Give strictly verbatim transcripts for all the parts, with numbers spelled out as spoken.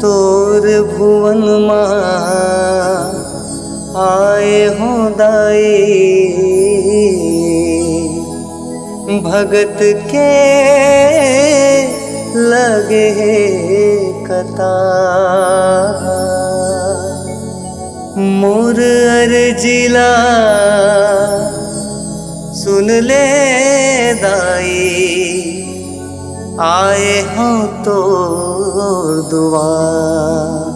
तोर भुवन मा आए हो दाई, भगत के लगे हे कतार। मोर अर्जी ला सुन ले दाई, आए हो तोर दुआर।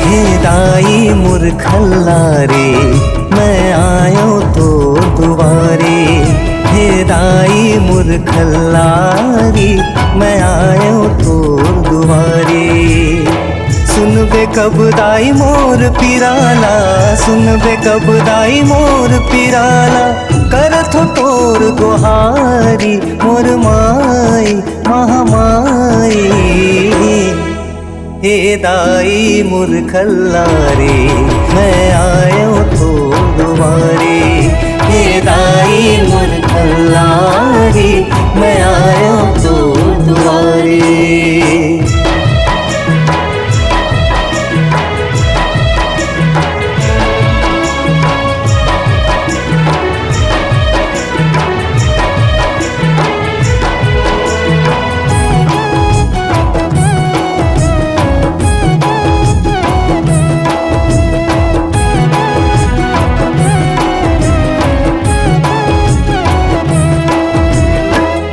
हे दाई मोर खल्लारी, मैं आयो तोर दुआरी। हे दाई मोर खल्लारी, मैं आयो तोर दुआरी। सुनबे कब दाई मोर पीरा ला, सुनबे कब दाई मोर पीरा ला, करथों तोर गोहारी, मोर माई, महामाई। हे दाई मोर खल्लारी, मैं आयो तोर दुआरी। हे दाई मोर खल्लारी, मैं आयो तोर दुआरी।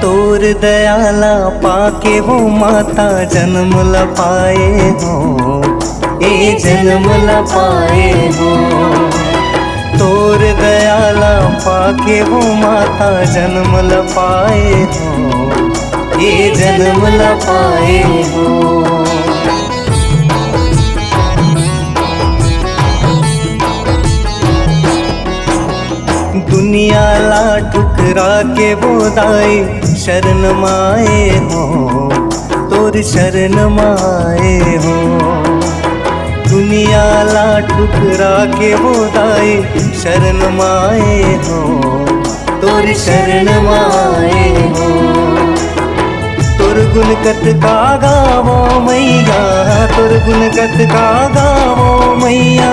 तोर दया ला पाके वो माता जनम ल पाए हों, ए जनम ल पाए हों। तोर दया ला पाके वो माता जनम ल पाए हों, ए जनम ल पाए हों। दुनिया ला ठुकरा के वो दाई शरण म आए हों, तोर शरण म आए हों। दुनिया ला ठुकरा के वो दाई शरण म आए हों, तोर शरण म आए हों। तोर गुन कतका गावों मैया, तोर गुन कतका गावों मैया,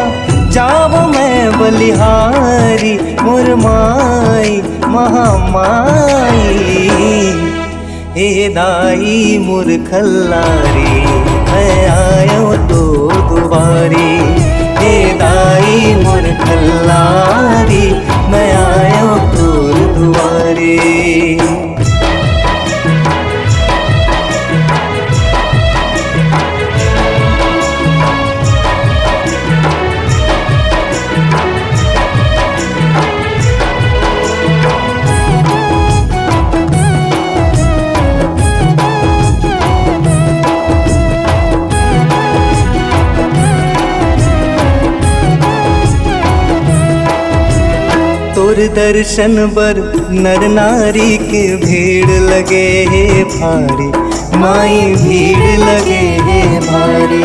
जावों मैं बलिहारी, मोर माई महामाई। हे दाई मोर खल्लारी, मैं आयो तोर दुआरी। हे दाई मोर खल्लारी, मैं आयो तोर दुआरी। तोर दर्शन बर नर नारी के भीड़ लगे हे भारी, माई भीड़ लगे हे भारी।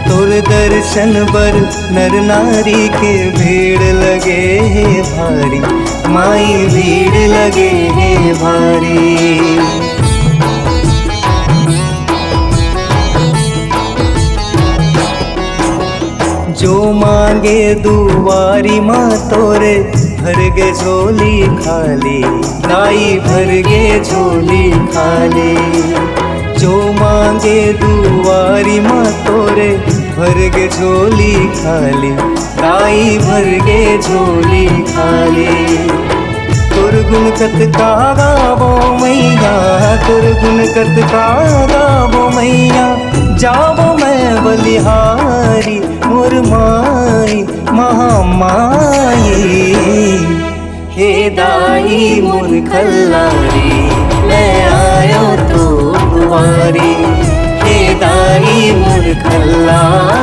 तोर दर्शन बर नर नारी के भीड़ लगे हे भारी, माई भीड़ लगे हे भारी। जो मांगे दुआरी म तोरे, भर गे झोली खाली, दाई भर गे झोली खाली। जो मांगे दुआरी म तोरे, भर गे झोली खाली, दाई भर गे झोली खाली। तोर गुण कतका गाबो मैया, तोर गुण कतका गाबो मैया, जाबो मैं बलिहारी मोर माई महामाई। हे दाई मोर खल्लारी, मैं आयो तो दुआरी। हे दाई मोर खल्लारी,